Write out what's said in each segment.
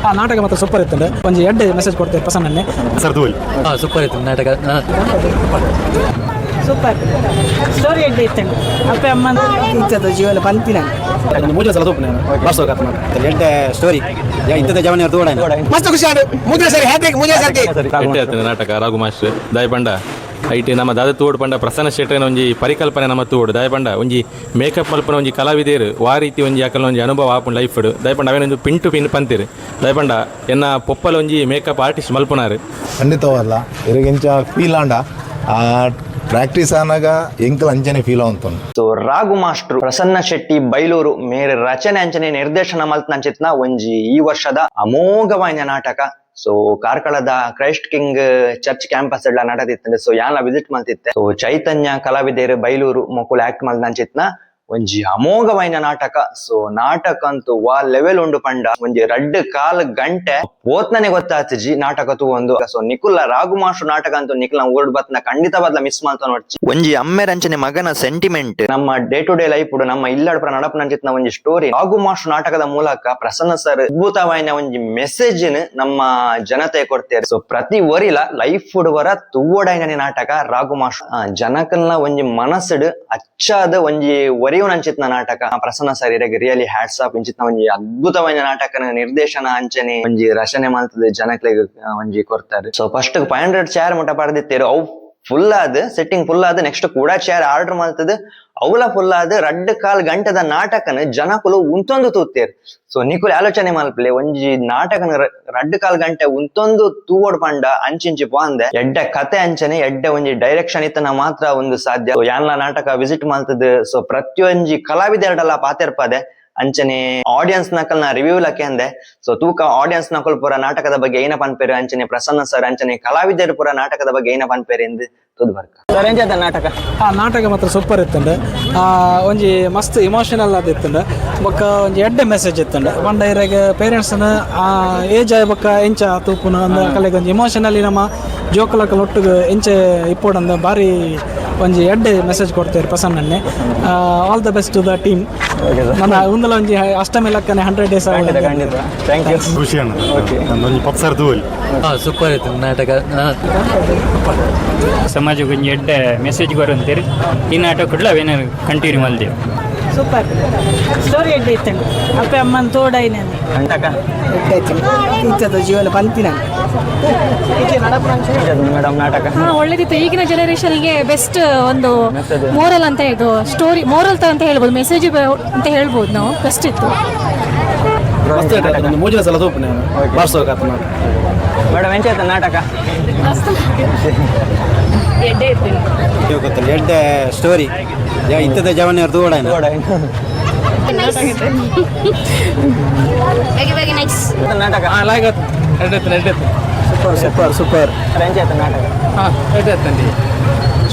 ಆ ನಾಟಕ ಮಾತ್ರ ಸೂಪರ್ ಇತ್ತಂಡೆ. ಒಂಜಿ ಎಡ್ಡೆ ಮೆಸೇಜ್ ಕೊಡ್ತೇವೆ ಪ್ರಸನ್ನನ್ನೇ. ಸರ್, ತೂವಲಿ. ಸೂಪರ್ ಇತ್ತು ನಾಟಕ. ಸೂಪರ್ ಸ್ಟೋರಿ ಎಡ್ಡೆ ಇತ್ತು ಅಪ್ಪೆ ಅಮ್ಮ. ಇಂಥದ್ದು ಜೀವನ ಪಂತಿನ. ಮೂಜೆ ಸಲ ತೂಪುನೆ. ಎಡ್ಡೆ ಸ್ಟೋರಿ ಇಂಥದ್ದು ಜವನ ತೋಡ. ಮಸ್ತ್ ಖುಷಿ ಆಂಡ್. ಮೂಜನೇ ಸರಿ ಹ್ಯಾಟ್ರಿಕ್, ಮೂಜನೇ ಸರ್ತಿ. ಎಡ್ಡೆ ಆತಂಡ ನಾಟಕ. ರಾಘು ಮಾಸ್ಟರ್ ದಾಯ ಪಂಡ IT ನಮ್ಮ ದಾದ ತೂಡು ಪಂಡ ಪ್ರಸನ್ನ ಶೆಟ್ಟರ್ನ ಒಂಜಿ ಪರಿಕಲ್ಪನೆ ನಮ್ಮ ತೂಡು. ದಾಯ ಪಂಡ ಒಂಜಿ ಮೇಕಪ್ ಮಲ್ಪನ ಒಂಜಿ ಕಲಾವಿದೇರು ವಾ ರೀತಿ ಒಂಜಿ ಅಕಲ್ನ ಒಂಜಿ ಅನುಭವ ಆಪುಂಡು ಲೈಫ್. ದಾಯ ಪಂಡ ಅವೇನ ಒಂಜಿ pin to pin ಪಂತಿರು. ದಾಯ ಪಂಡ ಎನ್ನ ಪೊಪ್ಪಲ ಒಂಜಿ ಮೇಕಪ್ ಆರ್ಟಿಸ್ಟ್ ಮಲ್ಪುನಾರು. ಖಂಡಿತವಲ್ಲ, ಇರಗಿಂಚ ಫೀಲ್ ಆಂಡ. ಆ ಪ್ರಾಕ್ಟೀಸ್ ಆನಾಗ ಎಂಕಲ್ ಅಂಚನೆ ಫೀಲ್ ಆವಂತುಂಡು. ಸೊ ರಾಘು ಮಾಸ್ಟ್ರು ಪ್ರಸನ್ನ ಶೆಟ್ಟಿ ಬೈಲೂರು ಮೇರೆ ರಚನೆ ಅಂಚನೆ ನಿರ್ದೇಶನ ಮಲ್ತ್ನಂಚಿತ್ನ ಒಂಜಿ ಈ ವರ್ಷದ ಅಮೋಘವಾಯಿನ ನಾಟಕ. ಸೊ ಕಾರ್ಕಳದ Christ king church campus ಎಲ್ಲ ನಡದಿತ್ತಂಡೆ. ಸೊ ಯಾನ್ಲ ವಿಸಿಟ್ ಮಲ್ತಿತ್ತೆ. ಸೊ ಚೈತನ್ಯ ಕಲಾವಿದೇರು ಬೈಲೂರು ಮೊಕುಲು ಆಕ್ಟ್ ಮಲ್ತಂಚಿತ್ನ ಒಂಜಿ ಅಮೋಘವಾಯಿನ ನಾಟಕ. ಸೊ ನಾಟಕ ಅಂತೂ ವಾ ಲೆವೆಲ್ ಉಂಡು ಪಂಡ, ಒಂಜಿ ರಡ್ಡ್ ಕಾಲ್ ಗಂಟೆ ಪೋತ್ನನೆ ಗೊತ್ತಾತಿಜಿ ನಾಟಕ ತೂವೊಂದು. ಸೊ ನಿಕುಲ್ಲ ರಾಘು ಮಾಸ್ಟ್ರು ನಾಟಕ ಅಂತೂ ನಿಕುಲ್ನ ಊರ್ಡ್ ಬತ್ನ ಖಂಡಿತ ಬದ್ಲ ಮಿಸ್ ಮಲ್ತ ನೋಡ್ಚಿ. ಒಂಜಿ ಅಮ್ಮೆರಂಚನೆ ಮಗನ ಸೆಂಟಿಮೆಂಟ್, ನಮ್ಮ day to day life, ನಮ್ಮ ಇಲ್ಲಡ್ಪುರ ನಡಪನಂಚಿತ್ನ ಒಂಜಿ ಸ್ಟೋರಿ ರಾಘು ಮಾಸ್ಟ್ರು ನಾಟಕದ ಮೂಲಕ ಪ್ರಸನ್ನ ಸರ್ ಅದ್ಭುತವಾಯಿನ ಒಂಜಿ ಮೆಸೇಜ್ ನಮ್ಮ ಜನತೆ ಕೊಡ್ತೇವೆ. ಸೊ ಪ್ರತಿ ಒರಿಲ ಲೈಫ್ ವರ ತೂವಡೈನ ನಾಟಕ ರಾಘು ಮಾಸ್ಟ್ರು. ಜನಕಲ್ನ ಒಂಜಿ ಮನಸ್ಸುಡ್ ಅಚ್ಚಾದ ಒಂಜಿ ಒರಿಯುನಂಚಿತ್ನ ನಾಟಕ. ಪ್ರಸನ್ನ ಸರ್ ಇರೆಗ್ really hats off. ಇಂಚಿತ್ನ ಒಂಜಿ ಅದ್ಭುತವಾಯಿನ ನಾಟಕನ ನಿರ್ದೇಶನ ಅಂಚನೆ ಒಂಜಿ ರಚನೆ ಮಾಡ್ತದೆ, ಜನಕ್ಲೆಗ್ ಒಂಜಿ ಕೊಡ್ತಾರೆ. ಸೊ ಫಸ್ಟ್ 500 chair ಮುಟ್ಟ ಪಡೆದಿತ್ತೇರು. ಅವು ಫುಲ್ ಆದ್, ಸೆಟ್ಟಿಂಗ್ ಫುಲ್ ಆದ್, ನೆಕ್ಸ್ಟ್ ಕೂಡ ಚೇರ್ ಆರ್ಡರ್ ಮಾಡ್ತದೆ, ಅವಲ ಫುಲ್ ಆದ್, ರಡ್ಡ್ ಕಾಲ್ ಗಂಟೆದ ನಾಟಕನ ಜನಕುಲು ಉಂತೊಂದು ತೂತೇರ್. ಸೊ ನಿಕುಲು ಆಲೋಚನೆ ಮಲ್ಪಲೆ, ಒಂಜಿ ನಾಟಕನ ರಡ್ಡ್ ಕಾಲ್ ಗಂಟೆ ಉಂತೊಂದು ತೂವೋಡ್ ಪಂಡ ಅಂಚಿಂಚಿ ಪೋಂದೆ ಎಡ್ಡೆ ಕತೆ ಅಂಚನೆ ಎಡ್ಡೆ ಒಂಜಿ ಡೈರೆಕ್ಷನ್ ಇತ್ತನ ಮಾತ್ರ ಒಂದು ಸಾಧ್ಯ. So, ಯಾನ್ಲ ನಾಟಕ ವಿಸಿಟ್ ಮಾಡ್ತದೆ. ಸೊ ಪ್ರತಿಯೊಂಜಿ ಕಲಾವಿದೆರಡಲ್ಲ ಪಾತೆರ್ಪದೆ ಅಂಚನೆ ಆಡಿಯನ್ಸ್ ನಕಲ್ನ ರಿವ್ಯೂ ಲಕ್ಕೆ. ಸೊ ತೂಕ ಆಡಿಯನ್ಸ್ ನಕಲ್ ಪೂರ ನಾಟಕದ ಬಗ್ಗೆ ಏನ ಪನ್ಪೇರು, ಅಂಚನೆ ಪ್ರಸನ್ನ ಸರ್ ಅಂಚನೆ ಕಲಾವಿದರು ಪೂರ ನಾಟಕದ ಬಗ್ಗೆ ಏನ ಪನ್ಪೇರು ಎಂದು ತುದು ಬರ್ಕ. ಸರ್, ಎಂಚ ನಾಟಕ? ಆ ನಾಟಕ ಮಾತ್ರ ಸೂಪರ್ ಇತ್ತಂಡೆ. ಒಂಜಿ ಮಸ್ತ್ ಇಮೋಷನಲ್ ಆದ್ ಇತ್ತಂಡೆ. ಬೊಕ್ಕ ಒಂಜಿ ಎಡ್ಡೆ ಮೆಸೇಜ್ ಇತ್ತಂಡೆ. ಪಂಡ ಇರೆಗ್ ಪೇರೆಂಟ್ಸ್ನ ಏಜ್ ಆಯ್ ಬೊಕ್ಕ ಎಂಚ ತೂಪುನ ಅಂದ ಅಕಲೆಗ್ ಒಂಜಿ ಇಮೋಷನಲಿ ನಮ್ಮ ಜೋಕುಲಕಲ್ ಒಟ್ಟುಗು ಎಂಚ ಇಪ್ಪೊಡಂದ ಬಾರಿ ಒಂಜಿ ಎಡ್ಡೆ ಮೆಸೇಜ್ ಕೊಡ್ತೇವೆ ಪ್ರಸನ್ನನ್ನೇ. All the best to the team. ನನ್ನ ಉಂದಲ ಒಂಜಿ ಅಷ್ಟಮಿ ಲಕ್ಕನೆ 100 ಡೇಸ್. ಖಂಡಿತ ಖಂಡಿತ, thank you. ಖುಷಿ ಅಣ್ಣ. ಒಂಜಿ ಪಪ್ಸರ್ ತೂವಲಿ. ಸೂಪರ್ ಇತ್ತು ನಾಟಕ. ಸಮಾಜಕ್ಕೆ ಒಂಜಿ ಎಡ್ಡೆ ಮೆಸೇಜ್ ಬರುವಂತೀರಿ. ಈ ನಾಟಕ ಕೂಡಲ ಅವೇನು ಕಂಟಿನ್ಯೂ ಮಲ್ದೇವು. ಸೂಪರ್ ಸ್ಟೋರಿ ಎಡ್ಡೆ ಇತ್ತು ಅಪ್ಪೆ ಅಮ್ಮನ ತೋಡೈನ. ನಾಟಕ. ಎಡ್ಡೆ ಇಂಥದ್ದು ಜೀವನ ಪಂತಿನ. ಮೇಡಮ್, ನಾಟಕ? ಹಾ, ಒಳ್ಳೇದಿತ್ತು. ಈಗಿನ ಜನರೇಷನ್ಗೆ ಬೆಸ್ಟ್ ಒಂದು Message. Moral ಅಂತ, ಇದು ಸ್ಟೋರಿ ಮೋರಲ್ ಅಂತ ಹೇಳ್ಬೋದು, ಮೆಸೇಜ್ ಅಂತ ಹೇಳ್ಬೋದು ನಾವು. ಬೆಸ್ಟ್ ಇತ್ತು. ಮೂಜನೇ ಸಲ ತೂಪುನೆ. ಮೇಡಮ್, ಎಂಚ ನಾಟಕ? ಎಡ್ಡೆ ಇತ್ತು. ಎಡ್ಡೆ ಸ್ಟೋರಿ ಇಂಥದ್ದು ಜವನ ತೋಡ. Very very nice. ನಾಟಕ. Super super super. ಎಂಚ ನಾಟಕ? ಹಾಂ,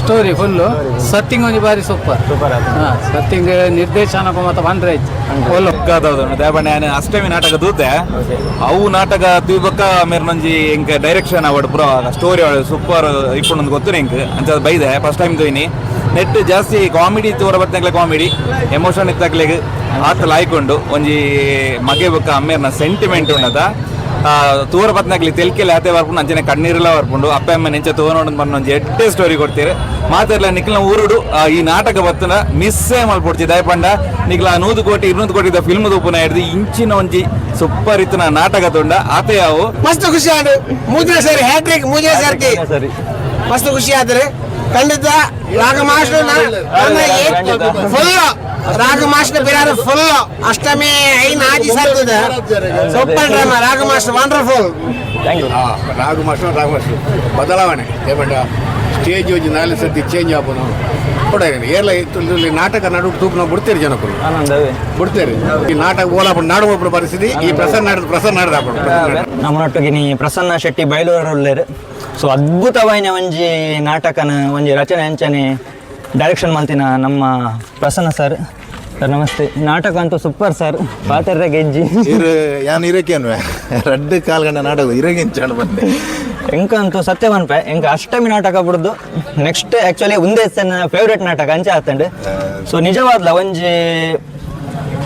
ಸ್ಟೋರಿ ಫುಲ್ಲು ಸತ್ತಿಂಗ್ ಒಂಜಿ ಬಾರಿ ಸೂಪರ್. ಸೂಪರ್ ಆಯ್ತು. ಹಾಂ, ಸತ್ತಿಂಗ್ ನಿರ್ದೇಶನ ಮತ್ತು ಬಂದ್ರೆ ಫುಲ್. ದೇವಣ್ಣ, ಅಷ್ಟಮಿ ನಾಟಕ ತೂತೆ. ಅವು ನಾಟಕ ತೂಬಕ್ಕ ಮೇರ್ನೊಂಜಿ ಎಂಕ್ ಡೈರೆಕ್ಷನ್ ಅವಡ್ ಪೂರ ಸ್ಟೋರಿ ಅವಳು ಸೂಪರ್ ಇಪ್ಪುಂಡು ಗೊತ್ತು ಎಂಕ್. ಅಂಚ ಬೈದೆ ಫಸ್ಟ್ ಟೈಮ್ ತೂಯಿನಿ. ನೆಟ್ ಜಾಸ್ತಿ ಕಾಮಿಡಿ ತೂರ ಬತ್ತಂಗ್ಲೆ ಕಾಮಿಡಿ ಎಮೋಷನ್ ಇತ್ತಕ್ಲೆಗ್ ಆತ ಲಾಯ್ಕೊಂಡು ಒಂಜಿ ಮಗೆ ಬೊಕ್ಕ ಅಮ್ಮೇರ್ನ ಸೆಂಟಿಮೆಂಟ್ ಉಂಡದ. ತೂರ ಬತ್ನಾಗ್ಲಿ ತೆಲ್ಕೆಲಿ ಆತೆ ಬರ್ಪುಂಡು, ಅಂಚನೆ ಕಣ್ಣೀರೆಲ್ಲ ಬರ್ಪುಂಡು. ಅಪ್ಪ ಅಮ್ಮ ನೆಂಚ ತೂವನೋಡು ಬಂದು ಒಂಜಿ ಎಡ್ಡೆ ಸ್ಟೋರಿ ಕೊಡ್ತೀರಿ. ಮಾತೆರ್ಲ ನಿಕ್ಲ ಊರುಡು ಈ ನಾಟಕ ಬತ್ತನ ಮಿಸ್ಸೇ ಮಲ್ಪೊಡ್ಚಿ. ದಯಪಂಡ ನಿಕ್ಲ 100 ಕೋಟಿ 200 ಕೋಟಿ ಫಿಲ್ಮ್ ತೂಪುನ ಹಿಡ್ದು ಇಂಚಿನ ಒಂಜಿ ಸೂಪರ್ ಇತ್ತಿನ ನಾಟಕ ತುಂಡ ಆತೆ ಯಾವು. ಮಸ್ತ್ ಖುಷಿ ಆಂಡ್. ಮೂಜನೇ ಸರಿ ಹ್ಯಾಟ್ರಿಕ್, ಮೂಜನೇ ಸರ್ತಿ. ಸರಿ. ಮಸ್ತ್ ಖುಷಿ ಆದ್ರೆ ಖಂಡಿತ ರಾಘ master full, Raghu master ಬಿರಾರು full. ಅಷ್ಟಮಿ ಐನ್ ಆಜಿ ಸರ್ತದ. Super drama Raghu master, wonderful. Thank you. Raghu master, Raghu master ಬದಲಾವಣೆ ಏಪಂಡ ಸ್ಟೇಜ್ ಒಂಜಿ ನಾಲ್ ಸರ್ತಿ ಚೇಂಜ್ ಆಪುನು ಕೂಡ. ಏರ್ಲ ಇಲ್ಲಿ ನಾಟಕ ನಡು ತೂಪುನ ಬಿಡ್ತೀರಿ ಜನಕುಲು. ಆನಂದವೇ. ಬಿಡ್ತೇವೆ. ಈ ನಾಟಕ ಓಲಾಪುಂಡು ನಾಡು ಒಬ್ಬರು ಪರಿಸ್ಥಿತಿ ಈ ಪ್ರಸನ್ನ ನಾಡ್ದು ಪ್ರಸನ್ನ ನಾಡ್ದು ಆಪುಂಡು. ನಮ್ಮನೊಟ್ಟಿಗೆ ನೀ ಪ್ರಸನ್ನ ಶೆಟ್ಟಿ ಬೈಲೂರುಲ್ಲೇರು. ಸೊ ಅದ್ಭುತವಾಯಿನ ಒಂಜಿ ನಾಟಕನ ಒಂಜಿ ರಚನೆ ಅಂಚನೆ ಡೈರೆಕ್ಷನ್ ಮಲ್ತಿನ ನಮ್ಮ ಪ್ರಸನ್ನ ಸರ್. ಸರ್, ನಮಸ್ತೆ. ನಾಟಕ ಅಂತೂ ಸೂಪರ್ ಸರ್, ಪಾತೆರ್ರೆ ಗೆಜ್ಜಿ. ಇರು ಯಾನ್ ಇರಕೇನ್ವೆ ರಡ್ಡು ಕಾಲ್ ಗಂಟೆ ನಾಟಕ ಇರಗಿಂಚಾಣ ಬಂದೆ. ಎಂಕಂತೂ ಸತ್ಯ ಪನ್ಪೆ, ಎಂಕ ಅಷ್ಟಮಿ ನಾಟಕ ಬಿಡ್ದು ನೆಕ್ಸ್ಟ್ ಆಕ್ಚುಲಿ ಉಂದೇ ಫೇವ್ರೇಟ್ ನಾಟಕ ಅಂಚೆ ಆತಂಡು. ಸೊ ನಿಜವಾದ್ಲ ಒಂಜಿ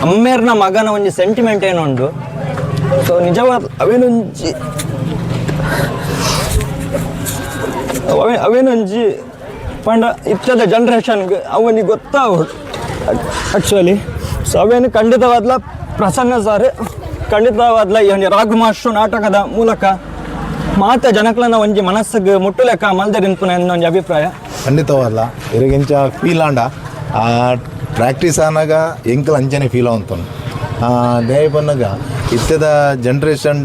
ಅಮ್ಮೇರ್ನ ಮಗನ ಒಂಜಿ ಸೆಂಟಿಮೆಂಟ್ ಏನುಂಡು. ಸೊ ನಿಜವಾದ ಅವೇನೊಂಜಿ ಅವೆ ಅವೇನೊಂಜಿ ಪಂಡ ಇತ್ತದ ಜನ್ರೇಷನ್ಗೆ ಅವನಿಗೆ ಗೊತ್ತಾವಡು ಆ್ಯಕ್ಚುಲಿ. ಸೊ ಅವೇನು ಖಂಡಿತವಾದ್ಲ ಪ್ರಸನ್ನ ಸರ್ ಖಂಡಿತವಾದ್ಲ ಈ ಒಂಜಿ ರಾಘು ಮಾಸ್ಟ್ರು ನಾಟಕದ ಮೂಲಕ ಮಾತ ಜನಕ್ಲನ ಒಂಜಿ ಮನಸ್ಸಿಗೆ ಮುಟ್ಟುಲೆಕ್ಕ ಮಲ್ದೆರ್ ಇನ್ಪುನ ಒಂಜಿ ಅಭಿಪ್ರಾಯ. ಖಂಡಿತವಲ್ಲ, ಇರಗಿಂಚ ಫೀಲ್ ಆಂಡ ಪ್ರಾಕ್ಟೀಸ್ ಆನಾಗ ಎಂಕಲ್ ಅಂಚನೆ ಫೀಲ್ ಆವಂತನು. ದಾಯೆ ಪನ್ನಗ ಇತ್ತೆದ ಜನ್ರೇಷನ್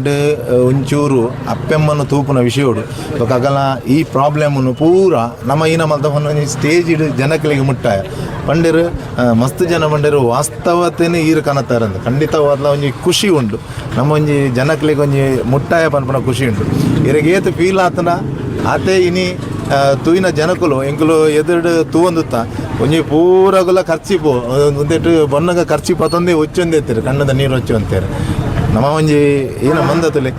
ಒಂಚೂರು ಅಪ್ಪೆಮ್ಮನ್ನು ತೂಪುನ ವಿಷಯೋಡು ಬೊಕ ಅಗಲ ಈ ಪ್ರಾಬ್ಲಮನ್ನು ಪೂರ ನಮ್ಮ ಈ ನಮ್ಮ ಒಂಜಿ ಸ್ಟೇಜ್ ಇಡು ಜನಕ್ಲೆಗ್ ಮುಟ್ಟಾಯ ಪಂಡೆರ್. ಮಸ್ತ್ ಜನ ಪಂಡೆರ್, ವಾಸ್ತವತೆನೆ ಈರು ಕನತಾರಂದು. ಖಂಡಿತವಾದ್ಲ ಒಂಜಿ ಖುಷಿ ಉಂಡು, ನಮ್ಮ ಒಂಜಿ ಜನಕ್ಲೆಗ್ ಒಂಜಿ ಮುಟ್ಟಾಯ ಪನ್ಪುನ ಖುಷಿ ಉಂಡು. ಇರೆಗ್ ಏತ್ ಫೀಲ್ ಆತನ ಆತೆ ಇನಿ ತೂಯಿನ ಜನಕುಲು ಎಂಕುಲು ಎದುರು ತೂವೊಂದುತ್ತ ಒಂಜಿ ಪೂರಗುಲ ಖರ್ಚಿಪು ಒಂದೆಟ್ಟು ಬೊನ್ನಗ ಖರ್ಚಿ ಪತೊಂದೇ ಒಚ್ಚೊಂದೇ ಇತ್ತೀರಿ, ಕಣ್ಣದ ನೀರು ಒಚ್ಚು ಅಂತಾರೆ. ನಮ್ಮ ಒಂಜಿ ಏನ ಮಂದತುಲೆ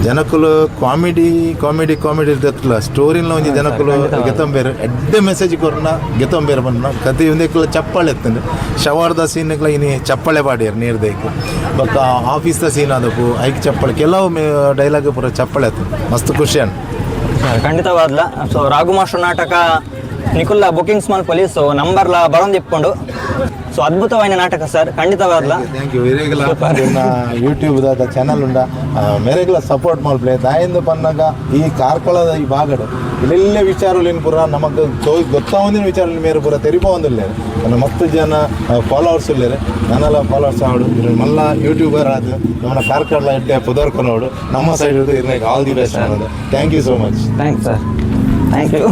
ಜನಕುಲು ಕಾಮಿಡಿ ಕಾಮಿಡಿ ಕಾಮಿಡಿ ಇರ್ತಲ್ಲ, ಸ್ಟೋರಿನ ಒಂಜಿ ಜನಕುಲು ಗೆತೊಂಬೇರು, ಎಡ್ಡೆ ಮೆಸೇಜ್ ಕೊರ್ನ ಗೆತೊಂಬೇರು ಪನ್ನ ಕತೆ ಒಂದೆಕ್ಲ ಚಪ್ಪಾಳೆ ಎತ್ತಂಡು. ಶವಾರ್ದ ಸೀನ್ಗ್ಲ ಇನಿ ಚಪ್ಪಾಳೆ ಪಾಡಿಯರ್ ನೀರು ದೇಕ್. ಬೊಕ್ಕ ಆಫೀಸ್ದ ಸೀನ್ ಆದಪ್ಪು ಐಕ್ ಚಪ್ಪಾಳೆ, ಕೆಲವು ಡೈಲಾಗ್ ಪೂರ ಚಪ್ಪಾಳೆ ಎತ್ತಂಡು. ಮಸ್ತ್ ಖುಷಿ ಅಣ್ಣ. ಖಂಡಿತವಾದ್ಲ. ಸೊ ರಾಘು ಮಾಸ್ಟರ್ ನಾಟಕ ನಿಕುಲ್ಲ ಬುಕಿಂಗ್ಸ್ ಮಲ್ಪೊಲಿ. ಸೊ ನಂಬರ್ಲ ಬರೊಂದು ಇಪ್ಪುಂಡು. ಸೊ ಅದ್ಭುತವಾಯಿನ ನಾಟಕ ಸರ್, ಖಂಡಿತವಾದ್ಲ. Thank you. ಇರೆಗ್ಲ ಯೂಟ್ಯೂಬ್ ದಾದ ಚಾನಲ್ ಉಂಡ ಮೇರೆಗ್ಲ ಸಪೋರ್ಟ್ ಮಲ್ಪಲೆ. ದಾಯಿಂದ ಪನ್ನಗ ಈ ಕಾರ್ಕಳದ ಈ ಭಾಗಡ್ ಇಲ್ಲೆಲ್ಲ ವಿಚಾರಲೇನು ಪೂರ ನಮಕ್ ಗೊತ್ತಾವಂದಿನ ವಿಚಾರ ಮೇರೆ ಪೂರ ತೆರಿಪೊಂದುಲ್ಲೆರ್. ನನ್ನ ಮಸ್ತ್ ಜನ ಫಾಲೋವರ್ಸ್ ಉಲ್ಲೆರ್, ನನಲ ಫಾಲೋವರ್ಸ್ ಆವಡು. ಇರ್ ಮಲ್ಲ ಯೂಟ್ಯೂಬರ್ ಆದ್ ನಮ್ಮನ ಕಾರ್ಕಳ ಎಡ್ಡೆ ಪುದರ್ ಕೊನೋಡು. ನಮ್ಮ ಸೈಡ್ ಇರ್ನೆಗ್ ಆಲ್ the best ಅನ್ನೋದು. Thank you so much. Thanks sir, thank you.